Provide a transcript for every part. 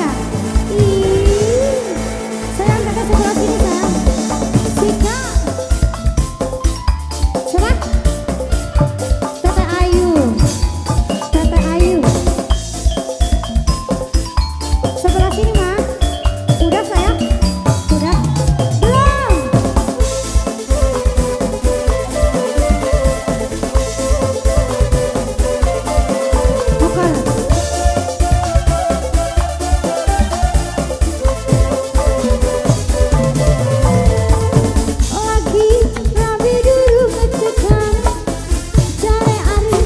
ya? Ih, sayang kakak sebelah sini sayang. Sika. Coba. Tete Ayu. Tete Ayu. Sebelah sini mah. Udah sayang? Udah? Belum. Bukan. Lagi rabi dulu ngecekan jare ari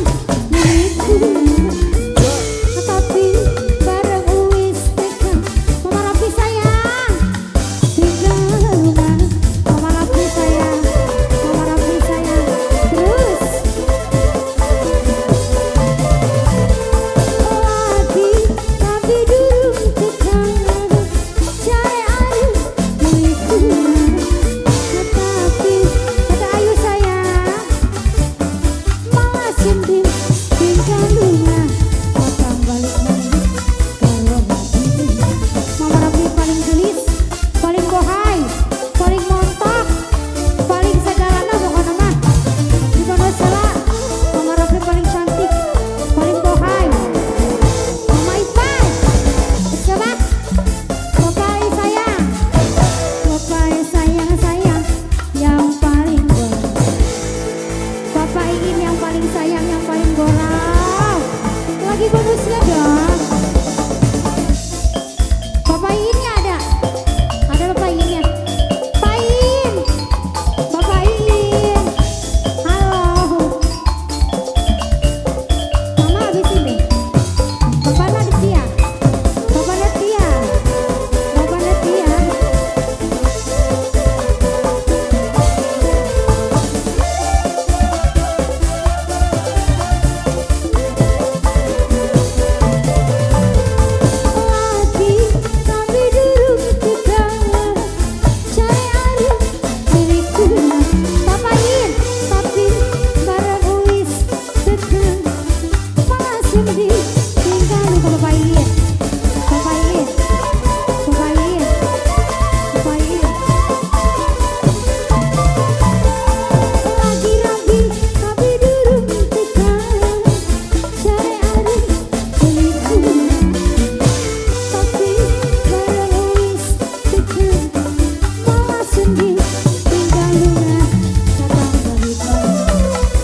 niku, tapi bareng wis tekan. Mama Rapi sayang, tinggal rumah. Mama Rapi sayang, Mama Rapi sayang. Terus lagi rabi dulu tekan jare ari niku, tetapi kata Ayu sayang malah sendiri tinggal rumah. Potong balik maneh karo ini. Mama Rapi paling gelis, paling bohai, paling montok, paling segalana pokoknya mah. Di Konosela Mama Rapi paling cantik, paling bohai. Mama Ipai, coba. Bapak sayang, Bapak sayang sayang yang paling bohai. Bapak ingin yang paling sayang, yang paling gorau. Lagi bonusnya dong. Bapak Iinnya ada? Ada Bapak Iinnya? Pak Iin, Bapak Iin, halo. Mama habis ini. Bapak Nadia, Bapak Nadia, Bapak Nadia. Lagi tapi durung tekan jare ari milikku. Bapak Iin, tapi bareng wis tekan malah sendiri tinggal lupa. Bapak Iin, Bapak Iin, Bapak Iin, Bapak Iin. Lagi rabi tapi durung tekan jare ari milikku, tapi bareng wis tekan malah sendiri tinggal lunga. Kakang balik maneh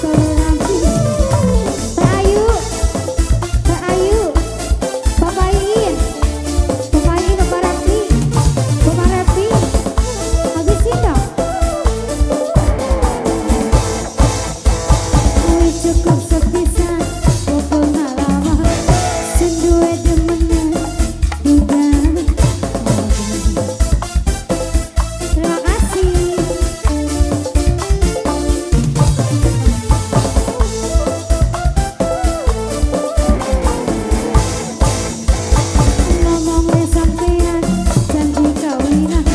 karo Rapi. Teh Ayu, Teh Ayu, Bapak Iin, Bapak Iin, Bapak Rapi, Bapak Rapi, habisin dong. Wis cukup sepisan pengalaman sing duwe demenan duda. Terima kasih. Ngomongnya sampean janji kawinan,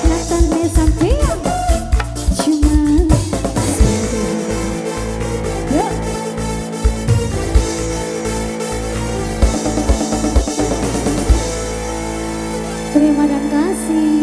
nyatane sampean cuma selingkuh. Yuk. Terima dan kasih.